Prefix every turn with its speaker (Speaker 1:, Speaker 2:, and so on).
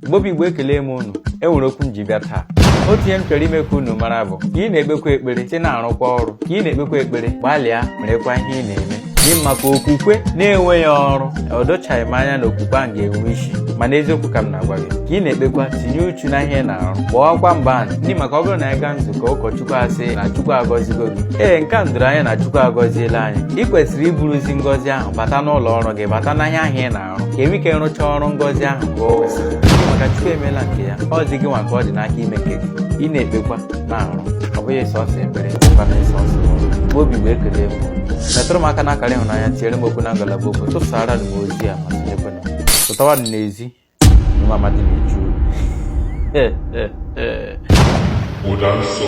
Speaker 1: Igbo bụ Igbo, ekele m unu. E nwere okwu m ji bịa taa. Otu ihe m chọrọ ime ka unu mara bụ ka ị na-ekpekwa ekpere si na-arụkwa ọrụ, ka ị na-ekpekwa ekpere, gbalịa merekwa ihe ị na-eme dị maka okwukwe na-enweghị ọrụ. O dochaghị m anya na okwukwe ahụ ga-enwe isi, mana eziokwu ka m na-agwa gị, ka ị na-ekpekwa, tinye uchu na ihe ị na-arụ, gbawakwa mbọ ahụ ndị maka ọ bụrụ na anyị gaa nzukọ ụkọchukwu asị na Chukwu agọzigo gị. Ee, nke a doro anya na Chukwu agọziela anyị. Ị kwesịrị iburuzi ngọzi ahụ bata n'ụlọ ọrụ gị, bata n'ahịa ahụ ị na-arụ, ka enwe ike rụchaa ọrụ ngọzi ahụ ka o kwesịrị. Maka Chukwu emeela nke ya, ọzi gị nwa ka ọ dị n'aka ime nke gị. Ị na-ekpekwa na-arụ, ọ bụghị sọsọ ekpere kwana sọsọ ọrụ. Obi bụ ekele m. Metụrụ m aka n'akara ịhụnanya, tinyere m okwu na ngalaba okwu, tụsara m ozi a ma sonyekwana m. Pụtawanụ n'ezi nwa amadi na-echu.
Speaker 2: Ụda nsọ.